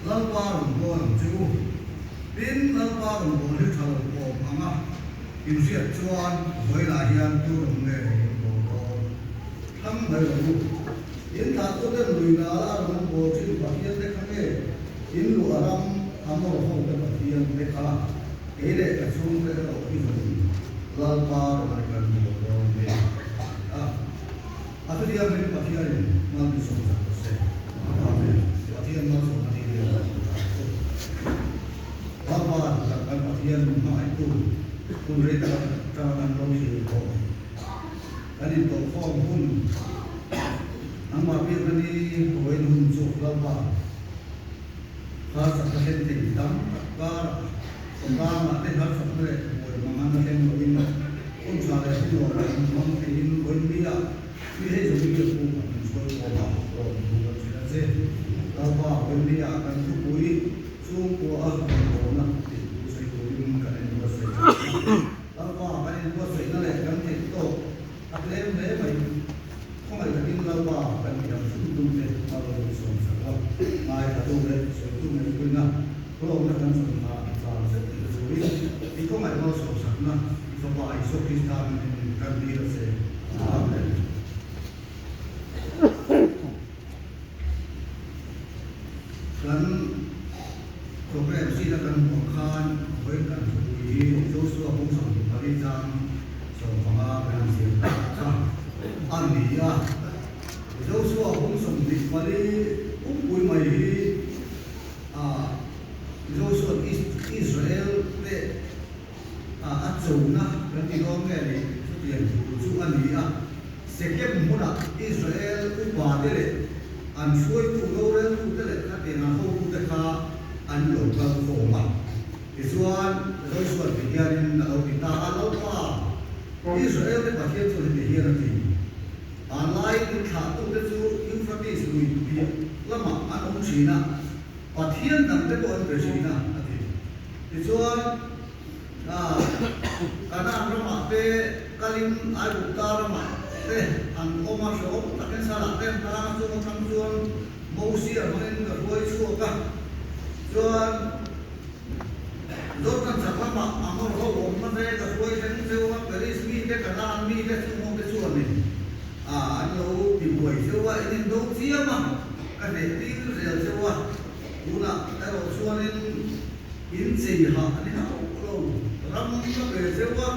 Lalpa rawn bawl ang che u. Tin, Lalpa rawn bawl hi tha lo awm ang a, in hriat chuan vawiinah hian tu rawn nge in bawl dawn? Thlang mai rawh u. In thlahtuten lui nala a rawn an bawl thin Pathian te kha nge in luah ram Amor hote Pathian te kha kei leh ka chhungte erawh i zawng Lalpa rawn an kan bawl dawn nge? A. A thutiangin Pathianin mal min sawm chak rawh se. Amen. Pathian malsawmna hi nia kan hmu ta chu. Lalpa tak kan Pathian min hmangaihtu hun rei tak atanga kan lo thlir tawh kan intawhkhawm hun nangmah biakna ni hawiin hun chu Lalpa harsatna thlen thei tam tak karah khawtlangah te harsatna leh buai mangan a thleng loin hun tha leh hun nuam leh hun hmang theiin vawiinnia mi hei zawng biak puk an insawi khawm a, rawn hmu kan hrilh a che. Lalpa vawiinnia kan thupui chhungkua a rawngbawlna tih thu sawi turin kan inbuatsaih thin a. Lalpa kan inbuatsaihna leh kan theih tawk a tlem hle mai. Khawngaih takin Lalpa kan thiam thum tum te a rawn insawm sak a, ngaithla leh sawitu ngaihpuina hlawkna kan chhan hna zan zet tih turin i khawngaih malsawm sakna i Fapa Isua Krista hmingin kan dil a che. Amen. Kan program zira kan hmuh khan vawiin kan thupui hi Joshua bung 24 chang 15 kan zir tak kha a ni a. Joshua bung 24 pumpui mai hi Joshua Israel te a chona kan ti dawn nge ni chutiang thu chu a ni a. Sekem hmunah Israel upa te leh an hruaitu roreltute leh khatiang an hotute kha an lo kal khawm a. Tichuan, Joshua ti hianin a lo ti ta a, Lalpa, Israel te Pathian chuan heti hian a ti, Hmanlaiin in thlahtute chu Euphrates lui piah lamah an awm thin a, Pathian dangte pawh an pe thin a, a ti. Tichuan, Kanaan ramah te kalin Aigupta ramah te an awm a, hrehawm takin salah te an tang a, chung atang chuan Mosia hmangin ka hruai chhuak a, chuan Jordan chhak lamah Amor ho awmna te ka hruai thleng cheu a, Peris mite, Kanaan mite chung ho te chuanin an lo ti buai cheu a, in indo chiam a, ka hneh tir zel cheu a, tunah erawh chuanin in chei hah a ni hauh lo, ram ka pe cheu a,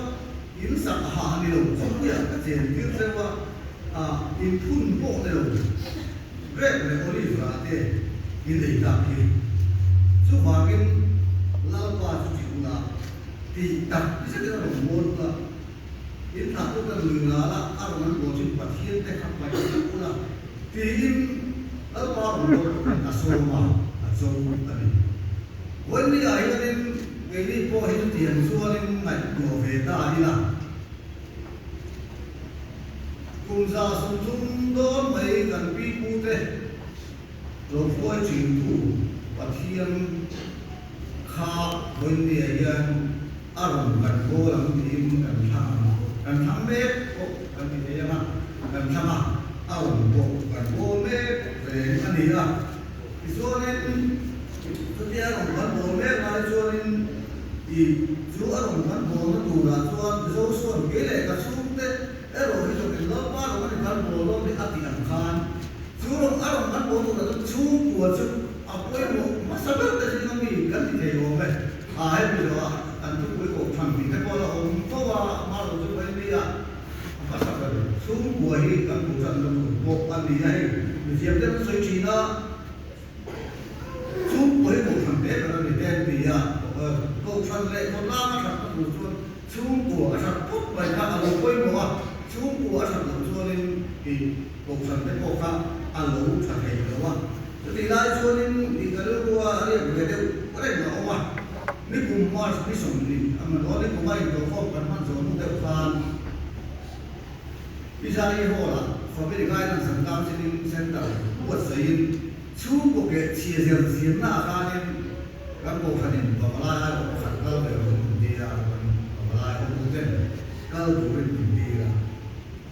in sak hah a ni lo, khawpuiah ka chen tir cheu a, in phun pawh ni lo. Grape leh olive rah te in ei tak hi. Chuvangin Lalpa chu tih ula, tih tak zetin a rawn mawl ula, in thlahtu kan lui ral a, a rawn an bawl thin Pathian te kha paih tak ula, tiin Lalpa rawn bawl turin a sawm a, a cho a ni. Vawiinni-ah hianin keini pawh hi chutiang chuanin ngaihtuah ve ta ila. Kum 130 dawn mai kan pi pute lo hruai thintu Pathian kha vawiinniah hian a rawn kan bawl ang tiin kan thlang ang, kan thlang mek pawh kan ti thei ang a, kan thlang a, a rawn pawh kan bawl mek reng a ni a. Tichuanin chutia a rawn kan bawl mek lai chuanin i chu a rawn kan bawlna turah chuan Joshua kei leh ka chhungte erawh hi zawkin Lalpa rawn a ni kan bawl dawn tih a tih ang khan chu rawn a rawn kan bawl turah chuan chhungkua chu a pawimawh hmasa ber te zinga mi kan ti thei awm e. A hemi zawhah kan thupui kohhran tih te pawh a la awm fo a, amaherawhchu chu vawi mi a a hmasa ber chhungkua hi kan hmuh tanna tur pawh a ni a hei mithiam te an sawi thin a. Chhungkua hi kohhran te ber a ni te an ti a, kohhran leh khawtlang a that na tur chuan chhungkua a that phawt mai kha a lo pawimawh a, chhungkua a that loh chuanin ih kohhran te pawh kha a lo tha thei lo a. Chutih lai chuanin ih ka rilrua a riak ve deuh reng a awm a, nikum March ni 20 a hman aw nikum a intawhkhawm kan hman zawh hnu deuh khan Pizari Hall-ah Family Guidance and Counselling Centre buatsaih-in chhungkaw keh chhia zir zirna ah khanin kan kohhranin pavalai aiawh pakhat kal ve rawh min ti a, kan pavalai hotu ten kal turin min ti a.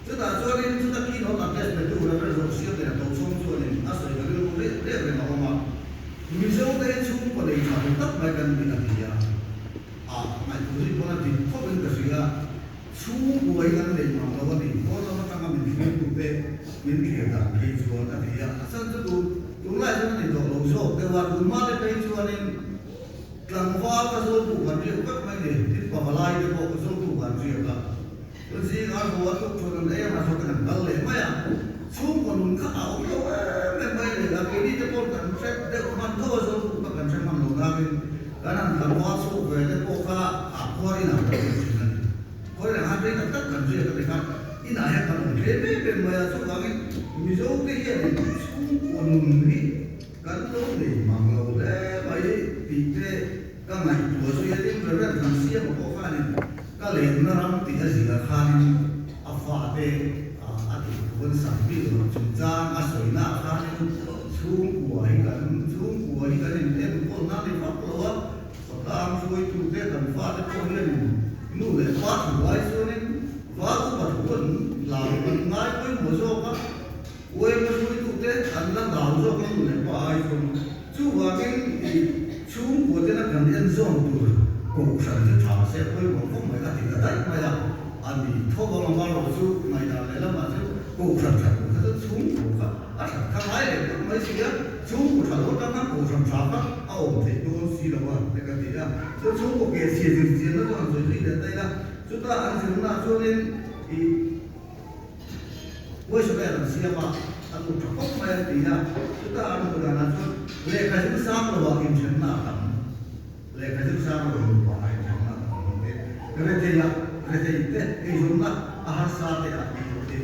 Chutah chuanin chuta keynote address petu Rev. Zawhsiam leh a tochhawng chuanin a sawi ka rilru riak riak reng a awm a. Mizote. tak mai kan ni a ti a, a ngaihtuah zui pawn a dik khawpin ka hria. Chhungkua hi kan nei mang lo a ni, pawn lam atanga min hruaitute min thlir dan phei chuan a ti a, a chan chu tun tunlai chuan a ni tawh lo zawk deuh a, tun hma te phei chuanin tlangval ka zawltu kan riak vek mai ni, tin pavalai te pawh ka zawltu kan riak a, chuan zingah an haw a tuk chuan an ei a, mahse kan kal leh mai a, chhungkaw nun kha a awm lo em em mai leh a, keini te pawh kan hre deuh hman tho a, zawltu kha kan hre hman lo nakin. Kan han tlangval chhuak ve te pawh kha a khuar inah kan riak thin a ni. Khuar inah khan rei tak tak kan riak a ti kha inah hian kan awm tlem em em mai a, chuvangin Mizo te hianin chhungkaw nun hi kan lo nei mang lo hle mai tih te ka ngaihtuah zui a, tin Reverend Thansiama pawh khanin ka lenna ram tih a zir khanin a fate a tih thu an sam bik lo chungchang a sawina ah khanin chhungkua hi kan chhungkua hi kan in enkawl na ni vak lo a, khawtlang hruaitute kan fate pawh hianin nu leh pa thu ai chuanin val upa thu an hlau an ngai pawimawh zawk a, uaima hruaitute an la hlau zawk a nu leh pa ai chuan. Chuvangin i chhungkua tena kan en zawn tur kohhran chu tha se pawimawh khawp mai a ti ta daih mai a, a ni tho vang a marawh chu ngaihdan leh lamah chu kohhran tha tur kha chu chhungkua kha a that kha ngai leh khawp mai si a, chhungkua tha lo atang khan kohhran tha kha a awm theih dawn si lo a te ka ti a, chuan chhungkua ke chhia zir chianna chu han sawi zui leh ta ila, chuta an zirna chuanin i. Voice-a an siam a, a nu tha khawp mai a ti a, chuta an hmuh danah chuan lehkha zir sang lovah inthenna a tam, lehkha zir sang lo nupa ah inthenna a tam ang te, retheia rethei te eizawnna a harsa te ah tih loh te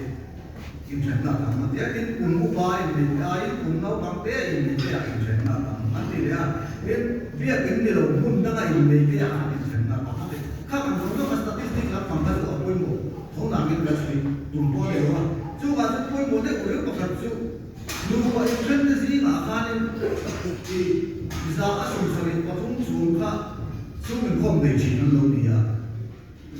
inthenna a tam ang ti a, tin kum upa innei te aiin kum naupang te innei te ah inthenna a tam an ti leh a, tin biakin ni lo hmun danga innei te ah khan inthenna a tam a ti. Kha kan zawng zawng a statistic lampang kha chu a pawimawh. Tho nangin ka chhui tum pawh a ni lo a, chungah chuan pawimawh deuh riau pakhat chu nupa inthente zingah khanin i za a 73 chung kha chhung inkhawm nei thin an lo ni a,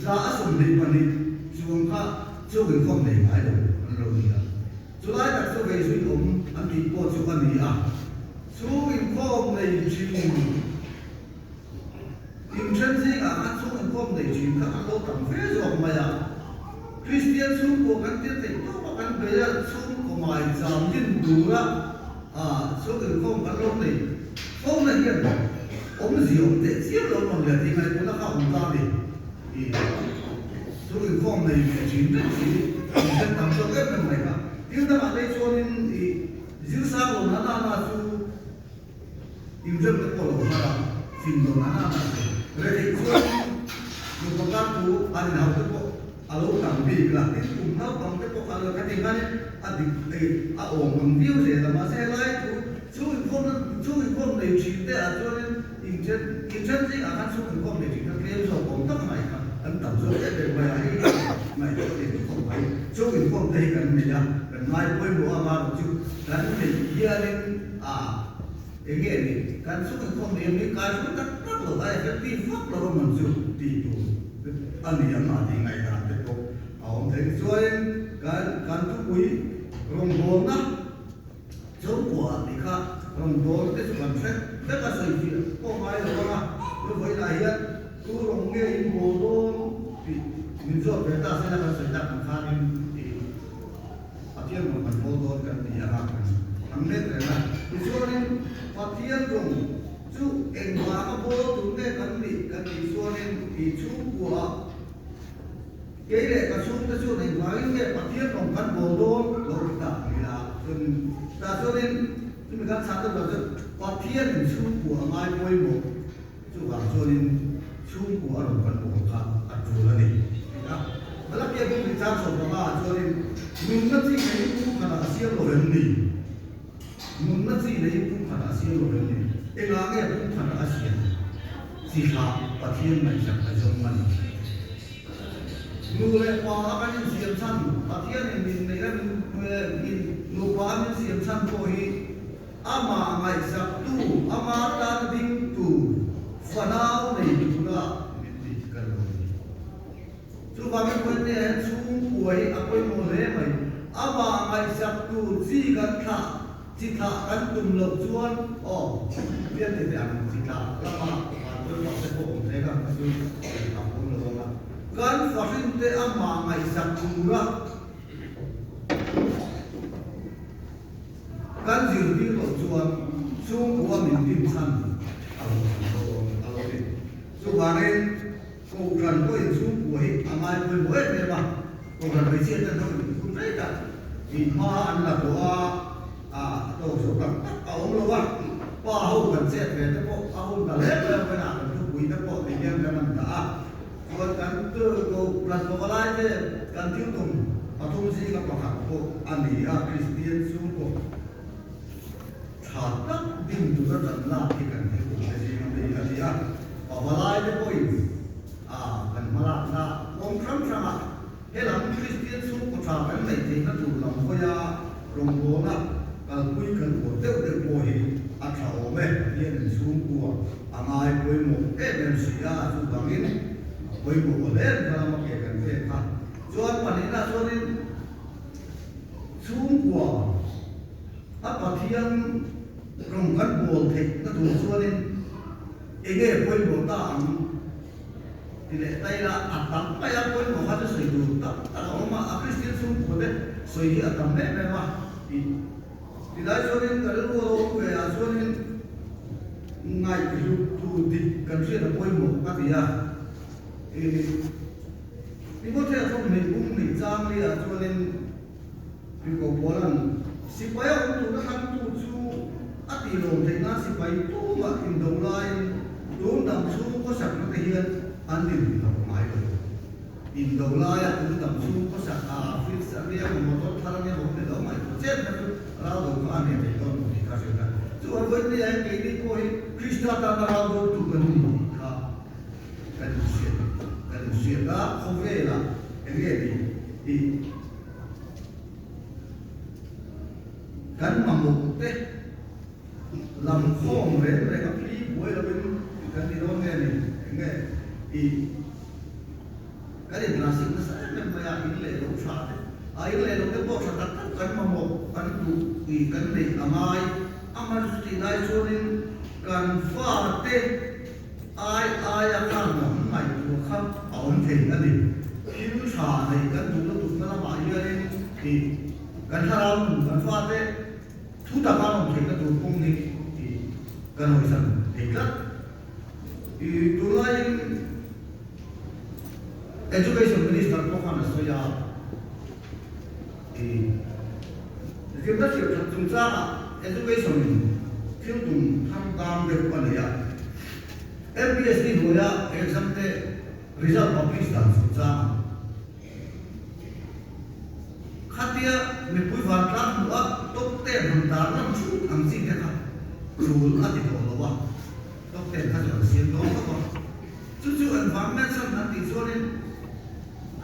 za a 22 chung kha chhung inkhawm nei ngai lo an lo ni a. Chulai tak chu vei zui awm an tih pawh chu a ni a, chhung inkhawm nei thin. Inthen zingah khan chhung inkhawm nei thin kha an lo tam fe zawk mai a. Kristian chhungkua kan tir theih tawp a, kan bei a, chhungkaw mai cham din tura chhung inkhawm kan lo nei fo na hian awmzia awm teh chiam lo rawn leh tih ngaihtuahna kha a awm ta a ni. Chhung inkhawm nei ve thin vek si inthen tam zawk em em mai kha. Thil dangah te chuanin zir sang lo na na na chu Inrem te pawh lo har a, fing lo na na na che. Retheih chuan nupa kar thu an inhau te pawh a lo tam bik la, tin kum naupang te pawh a lo kha ti khanin a dik ei a awm ang viau zel a, mahse helai thu chhung inkhawm na chhung inkhawm nei thin te ah chuanin inthen inthen zingah khan chhung inkhawm nei thin kha tlem zawk awm tak mai kha an tam zawk em em mai a, hei hi ngaihtuah thei khawp mai. Chhung inkhawm te hi kan nei a, kan ngai pawimawh a, marawh chu kan neih hianin A, enge ni? Kan chhung inkhawm ni a mi kai hrui tak tak lo a effective vak lo a man chu tih tur a ni ang a tih ngaihdan te pawh a awm thei. Tichuanin kan kan thupui rawngbawlna chhungkua tih kha rawngbawlna te chu kan hre vek a sawi fiah pawh ngai lo ang a, chu vawiinah hian tu rawng nge in bawl dawn tih min zawt ve ta se la kan sawi tak ang khanin ih Pathian rawng kan bawl dawn kan ti a, kan let reng a. Tichuanin Pathian rawng chu engvanga bawl tur nge kan nih kan tih chuanin i chhungkuaah kei leh ka chhungte chuan engvangin nge Pathian rawng kan bawl dawn lo ti ta ang ila chuanin tah chuanin chumi kan chhah deuh lah chuan Pathianin chhungkua a ngai pawimawh Chuvang chuanin chhungkua a rawn kan bawl kha a tul a ni ti a. Malakia bawk nih chang 15 ah chuanin nunna chi nei pum khatah a siam lo em ni? Nunna chi nei pum khatah a siam lo em ni? Engah nge pum khatah a siam? Chi thlah Pathian ngaihsak a zawng a ni. Nu leh pa a kan insiam chhan Pathianin min neih a min nupa a min siam chhan pawh hi Amah ngaihsaktu, ama tan dingtu fanau nei tura min ti ka lo ni. Chuvangin Puente hian chhungkua hi a pawimawh hle mai. Amah ngaihsaktu chi kan thlah. Chi thlah kan tum loh chuan aw bial te te ang chi thlah lama van pawimawh te pawh awm thei kha kha chu a awm lo ang a. Kan fahrin te amah ngaihsak tura kan zirtir loh chuan chhungkua min din chhan a lo awm lo ang a lo ti. Chuvangin Kohhran pawhin chhungkua hi a ngai pawimawh em em a, Kohhran hmeichhia ten ho in hun rei tak in hma an la tawh a, a tawk zo tak tak a awm lo a, pa ho kan chet ve te pawh a hun ta lem lem mai a, kan thupui te pawh ti hian kan han dah a, chuan kan Kohhran pavalai te kan thil tum pathum zinga pakhat pawh a ni a, Kristian chhungkaw tha tak din tura kan lak hi kan thil tum te zinga mi a ni a, pavalai te pawhin a kan hmalakna kawng hrang hrangah helam Kristian chhungkaw tha kan neih theihna tur lam hawia rawngbawlna kalpui kan uar deuh deuh pawh hi a tha awm e. Pathian in chhungkua a ngai pawimawh em em si a, chuvangin a pawimawh aw hle kha lama ke kan pek kha. Chuan pahnihna chuanin chhungkua a Pathian rawng kan bawl theihna tur chuanin enge pawimawh ta ang ti leh ta ila a tam mai a, pawimawh kha chu sawi tur tam tak a awm a, a Kristian chhungkua te sawi hi a tam em em a tih tilai chuanin ka rilru a lo awm ve ah chuanin ngaihhlut tur dik kan hriat a pawimawh ka ti a. Timothea chu hmei pum hnih chang liah chuanin Tirhkoh Paula'n sipai a awm turna thlangtu chu a tih lawm theih nan sipai tumah indo laiin tun dang chhung khawsakna te hian an din hlauh ngai lo. Indo laia tun dang chhung khawsak a fix a nia maw motor thar a nia maw ni lo ngaihtuah chen kha chu rau do kha a nia thei dawn lo tih kha hrilh a. Chu a vawiin hian keini pawh hi Krista tana rau do tu kan ni tih kha Kan inhriat kan inhriat a, khawvelah eng nge ni tih kan mamawh te lam khawm reng reng a phi buai lovin kan ti dawn nge ni eng nge tih kan intlansit nasa em em mai a, in leh lo tha te a in leh lo te pawh tha tak tak kan mamawh kan duh tih kan neih a ngai amah chu tih lai chuanin kan fate Ai aia khan lam ngaihtuah kha a awm thei a ni. Thil tha neih kan duh lutukna lamah hianin tih kan thlarau nun kan fate thu taka an awm theihna tur kawng hi tih kan hawisan thei tlat. I tunlaiin Education Minister pawh khan a sawi a, i zirna hriat that chungchangah Education in thil tum thar dang deuh a nei a. MPSC hnuaia exam te result publish dan chungchangah khatia mipui vantlang hmuh a top ten han dar lam thut ang chi te kha tul a ti tawh lo a, top ten kha chu an siam dawn khawp a. Chu chu environment an tih chuanin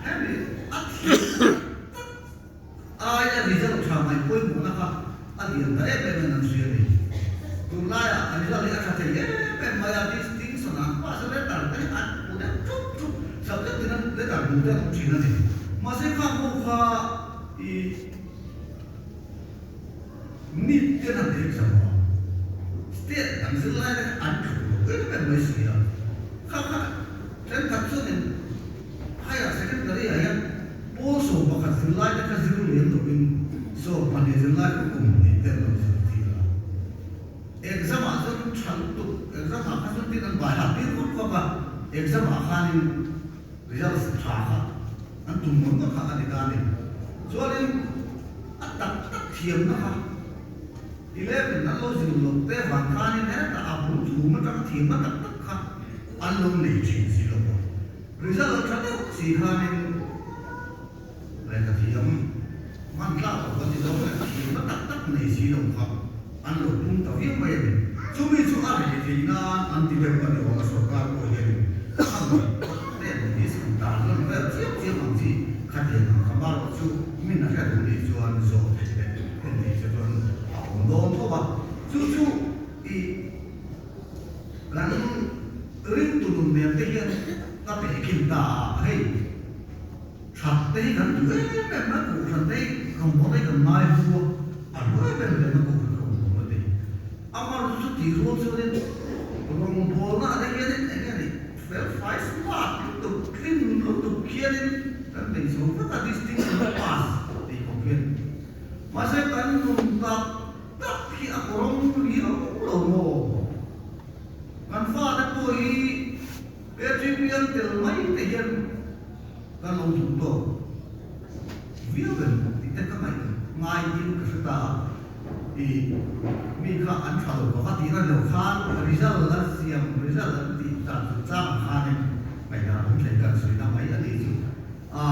hemi a thih tak aia result tha ngaih pawimawhna kha a lian ta em em in an hria a ni. Tunlaiah a result hi a tha thei em em mai a, distinction ah mahse letter te hi an hmu deuh thup thup, subject tin an letter hmu te an awm thin a ni. Mahse khang ho kha i Nit ten an exam a, state dang zirlai te kha an tluk lo em em mai si a, kha kha thenkhat chuanin higher secondary ah hian pawl 11 zirlai te kha zir liam lovin 12 zirlai kha kum hnih te an lo zir tir a, exam ah chuan tha lutuk, exam ah kha chuan tin an bai hah tir vak vak a, exam ah khanin results tha kha an tum ngawt ngawt kha a ni ta a ni. Chuanin a tak tak thiamna kha 11 an lo zir loh te vang khanin hetah a bul thum atanga thiamna tak tak kha an lo nei thin si lo a. Result tha deuh si khanin lehkha thiam hman tlak loh kan ti dawn lehkha thiamna tak tak nei si lo kha an lo pung ta viau mai a ni. Chumi chu a reh theih nan an ti deuh a ni awm a, sorkar pawh hianin a ngaih ten hi san dan lan vel chiam chiam ang chi khatiang ang kha marawh chu min a hre duh nih chuan zawh theih leh en theih che chuan a awm dawn tho a. Chu chu i kan ringtu nun nen te hian ka tehkhin ta a, hei. That te hi kan duh em em a, Kohhran te hi rawngbawlna hi kan ngai hu a, a hlu em em hle na Kohhran ho. tih rual chuanin rawngbawlna ah te hianin eng nge ni fel fai smart lutuk clean lutuk khianin kan bei chho vek a distinction a pass tih khawp hian. Mahse kan nun tak tak hi a kawrawng riau lo maw? Kan fate pawh hi KGB an tel mai te hian kan lo duh tawk viau em tih te ka ngaih ngai in ka hre ta a, i mi kha an tha lo ka va tih na lo khan result an siam result an tih dan chung chang ang khanin ngaihdan awm thei kan sawi na mai a nih chu a.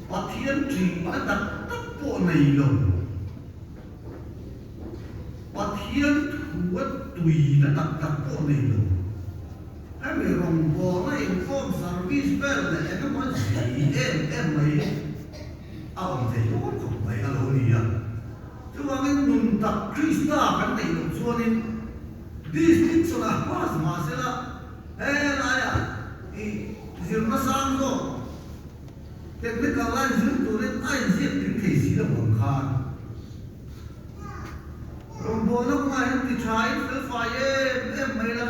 Pathian ṭihna tak tak pawh nei lo. Pathian thu a tuina tak tak pawh nei lo. Hemi rawngbawlna inkhawm service vel leh eng emaw zei em em mai a awm thei dawn khawp mai a lo ni a. Chuvangin nun tak Krista kan neih loh chuanin distinction a pass mahsela he laiah i zirna sang zawk Technical line zir turin a inziak tling thei si lo ang khan rawngbawlna kawngah hian ti thain fel fai em em mai la,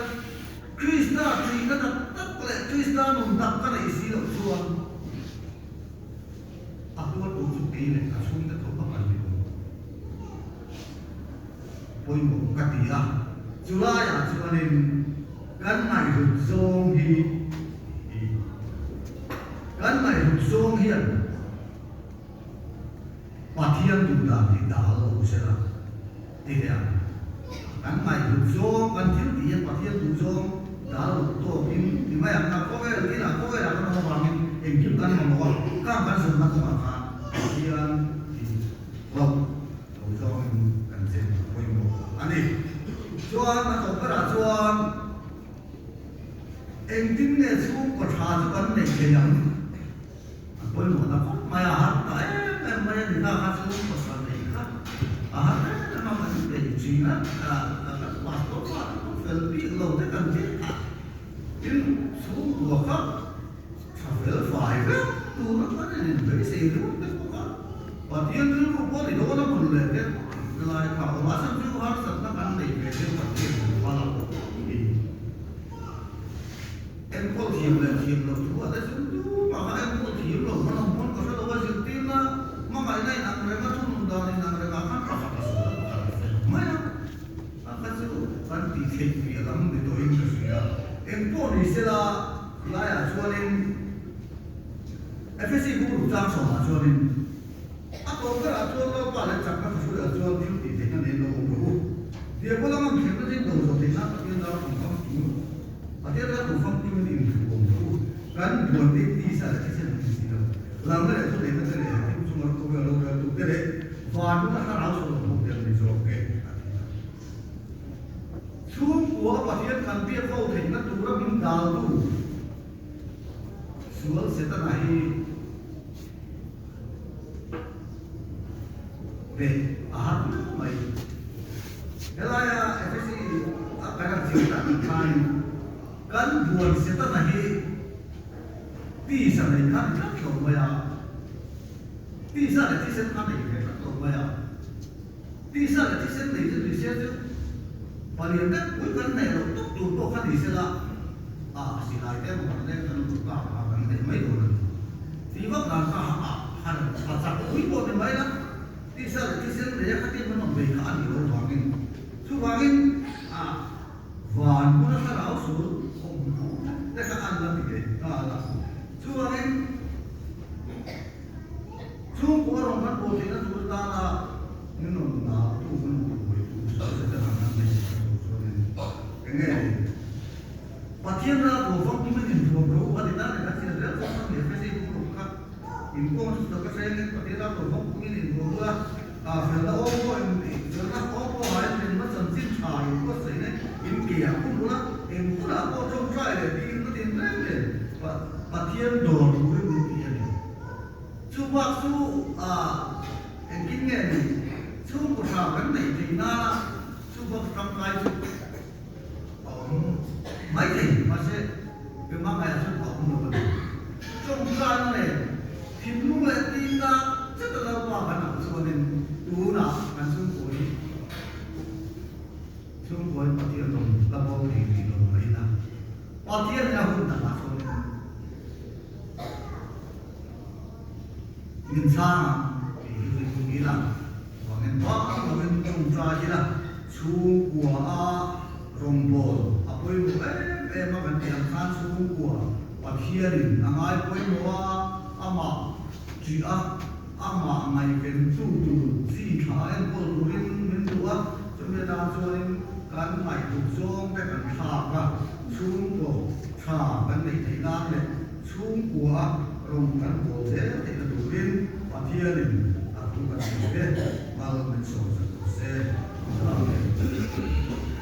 Krista ṭihna tak tak leh Krista nun tak ka neih si loh chuan a tuartu chu kei leh ka chhungte tho ka kal ni lo. Pawimawh ka ti a, chulaiah chuanin kan ngaihhlut zawng hi i kan ngaihhlut zawng hian Pathian duh dan hi dal lo se la ti teh ang. Kan ngaihhlut zawng, kan thil tih hian Pathian duh zawng dal lo tawkin ti mai ang. Kan khawvel tinah khawvelah kan awm avangin engkim kan mamawh a, khang kan zawmna kawngah khan Pathian tih loh Lo zawngin kan chen pawimawh a ni. Chuan a tawp berah chuan engtin nge chhungkaw tha chu kan neih thei ang? A pawimawhna khawp mai a, har ta em em mai a ni ta kha chhungkaw tha neih kha a har em em a, kan neih thin a, kan pastor pa te pawh fel bik lo te kan chen a, tin chhungkua kha Tha fel fai vek tur a kan in inbeisei ringawt te bawk a, Pathian rilru pawh ni dawn a hmun leh te lai kha awm a, chhan chu harsatna kan neih ve deuh Pathian hmu phal a ni. Enkawl thiam leh thiam loh thu ah te chu tumah kha enkawl thiam lo hman awm pawn ka hre lo a, zirtirna hmangaihna in ang reng a, thunun dan in ang reng ah khan pakhat a sawi a, pakhat a fel mai a, a kha chu kan tih theih piah lam ni tawhin ka hria. Engpawh ni sela. Laiah chuanin Efesi buru tlang sawmah chuanin a tawp berah chuan Lalpa leh chakna thahruiah chuan thil tih theihna nen lo awm rawh u. Diabola ngam thlemna ding do zawh theih nan Pathian ral kum famkim Pathian ral kum famkimin inthu awm rawh u. Kan buan te tisa leh thisen an ni si lo. Lalna leh thuneihna te leh thil chunga khawvel roreltu te leh van nuna thlarau sawn awm ho te an ni zawk e, a ti a. Chhungkua Pathian kan biak ho theihna tura min daltu sual Setana hi ve a har viau mai. Helaia Efesi a kan han chhiar tak ang khanin kan buan Setana hi tisa nei kha ni tlat lo mai a, tisa leh thisen kha nei ve tlat lo mai a. Tisa leh thisen nei chu ni se chu palian deuh pui kan neih loh tawp tur pawh kha ni se la, a silai te emaw kan leng kan lut ta kha kan neih mai dawn a ni. Tih vak dan kha a han tha chak pui pawh ni mai la, tisa leh thisen nei a khatin kan awm ve kha a nih loh vangin chuvangin a van hmuna thlarau sul awm te kha an la ti ve nghal a. Chuvangin. Chhungkua rawn kan pawh theihna tur atana min rawn dahtu, min rawn tihbuaitu sawi zet a kan nei kan duh chuanin eng nge ni? Pathian ral tur famkim in inthuam ro a ti ta ni, kan chhiat zel chuan kan leh fesi buk ruk kha inkhawm chu tak ahrengin Pathian ral tur famkim in inthuam ro a, felna awm pawh in felna awm pawh ah hian rinna chanchin tha in buatsaihna in ke ah hun bula eng hunah pawh tawngtai leh dilna tinreng nen Pathian dawr turin min ti a ni. Chu bak chu engtin nge ni? Chhungkaw hra kan neih theih nana chu bak tangkai chu a awm mai thei, mahse Bema ngaiah chuan a awm lo a ni. Tawngtaina leh thinlung leh tinna zeta Lalpa kan ang chuanin tunah kan chu. Pathianin a hun takah chuan min chhang ang tih hi ring ila, vangin bang lovin tawngtai ila, chhungkua a rawngbâwl a pawimawh em em a kan tih ang khan chhungkua Pathianin a ngai pawimawh a, amah ṭih a, amah ngaihventu tur chi ṭha enkawl turin min duh a, chumi atan chuanin kan ngaihtuah zawng te kan thlak a, chhungkaw ṭha kan neih theih nan leh chhungkua a rawn kan bawl zel theihna turin Pathianin a thu kan nei te mal min sawm sak tawh se. Amen.